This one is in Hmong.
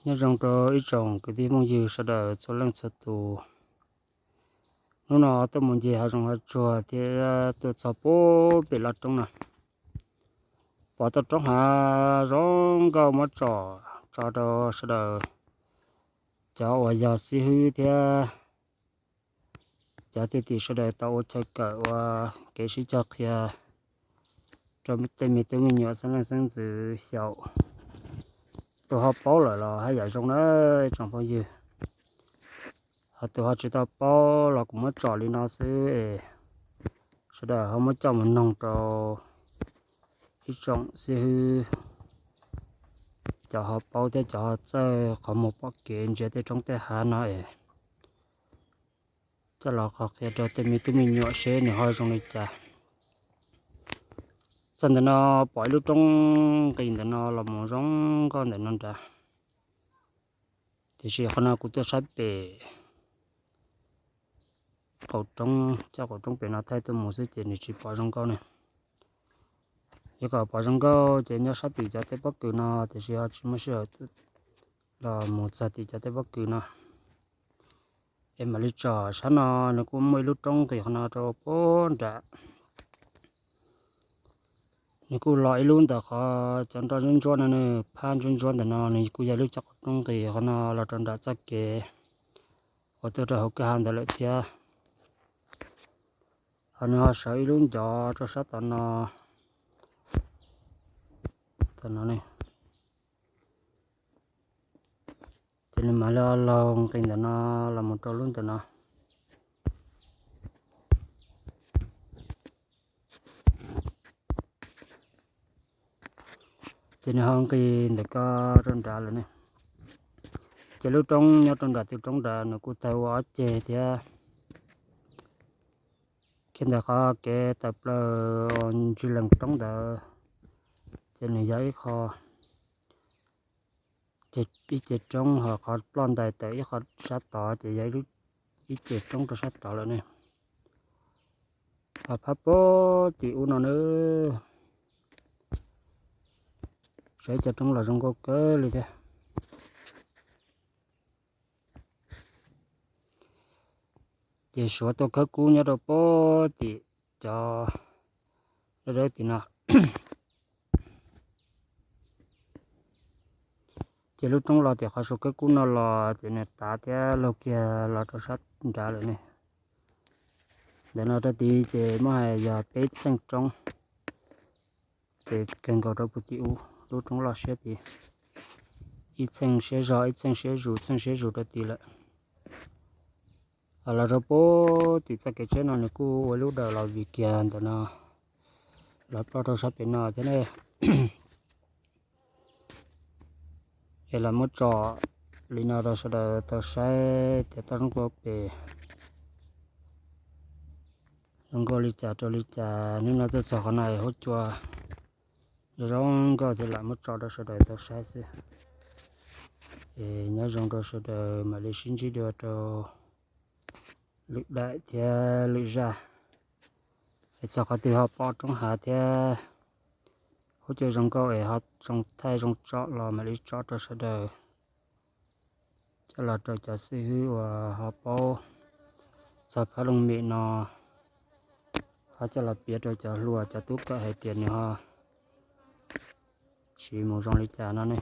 Nyob zoo rau ib tsoom kwv tij phooj ywg sawv daws txhua leej txhua tus. Hnub no tuaj mus ncig hav zoov hav tsuag thiab tuaj txog puag pem loj roob no, pom tau roob hav zoo nkauj muab tsom tso rau sawv daws cov uas yog xib hwb thiab cov thwj tim sawv daws tau ua chaw kawm ua kev sib cog qhia rau tej me tub me nyuam xeeb leej xeeb ntxwv xyaum. Tus ho paub lawm los haj yam zoo na ib tsoom phooj ywg, ho tus ho tsis tau paub los kuv muab tsom li no xwb es sawv daws ho muab coj mus noog rau ib tsoom xib hwb, cov ho paub thiab cov ho txawj qhov muag pom kev ntsia tej roob tej hav no es coj los qhia rau tej me tub me nyuam seb nws ho zoo li cas. Txog ntawm no pom ib lub roob nqis ntawm no los mus zoo nkauj ntawm no nrad, tiam sis qhov no kuv tuaj saib pem qaum roob, coj qaum roob pem no thaij tuaj mus xwb ces nws tsis pom zoo nkauj ne. Yuav kom pom zoo nkauj ces nyob sab tim cov tej pob kws no, tiam sis ho tsis muaj sij hawm los mus txog tim cov tej pob kws no. Es mam li tsom sab no, nws kuj muaj ib lub roob nqis qhov no rau puag nram. Nws kuj los ib lub ntawm qhov cov nroj ntsuab ntsuab no, nws phab ntsuab ntsuab ntawm no nws kuj yog ib lub coj qaum roob nqis qhov no los rau nram txoj kev uas tuaj rau hauv kwj ha ntawd lawm thiab. Ho nws ho sawv ib lub ncov rau sab tom no, tom no ne. Ces nws mam li laug nqis ntawm no los mus rau lub ntawm no. Ces nws ho nqis ntawm ko rau nrad lawm ne. Ces lub roob nyob rau nram tus roob nrad nws kuj tawg ua ob ceg thiab. Kiag ntawm qhov kev tawm plaws ntsws lees roob ntawd, ces nws yog ib qho, ib ceg roob, ho qhov ploj ntais tawm ib qho sab tod ces yog ib ceg roob rau sab tod lawm ne. Ho phab puag tim ub no na, sawv ib co roob los zoo nkauj kawg li thiab. Ces suav tuaj khawb kub nyob rau puag tim cov dawb dawb tim no. Ces lub roob los tim qhov suav khawb kub no los ces nws tav thiab laug kiag los rau sab nrad lawm ne. Ntawm no rau tid ces muab hais yog peb txheej roob, ces kawg nkaus rau puag tim ub lub roob loj siab tid, ib txheej siab zog ib txheej siab zus txheej siab zus rau tid lawm. Los rau puag tim txoj kev tsheb no nws kuj ua lub dawm los vim kiag ntawm no los ploj rau sab pem no thiab ne. Es los muab tsom li no rau sawv daws tau saib tias toj roob puag pem zoo nkauj li cas rau li cas. Hnub no tuaj txog qhov no es huab cua zoo nkauj thiab, lam muab tso rau sawv daws tau saib xwb. Es nyob zoo rau sawv daws, mam li sib ntsib dua rau lwm daim thiab lwm zaj. Es txog qhov twg ho pom roob hav thiab huab cua zoo nkauj es ho zoo thaij zoo tsom los mam li tso rau sawv daws, coj los rau cov xib hwb uas ho paub txog phab looj mem no, ho coj los piav rau cov hluas cov tub kawm hais tias nws ho siv mus zoo li cas no ne.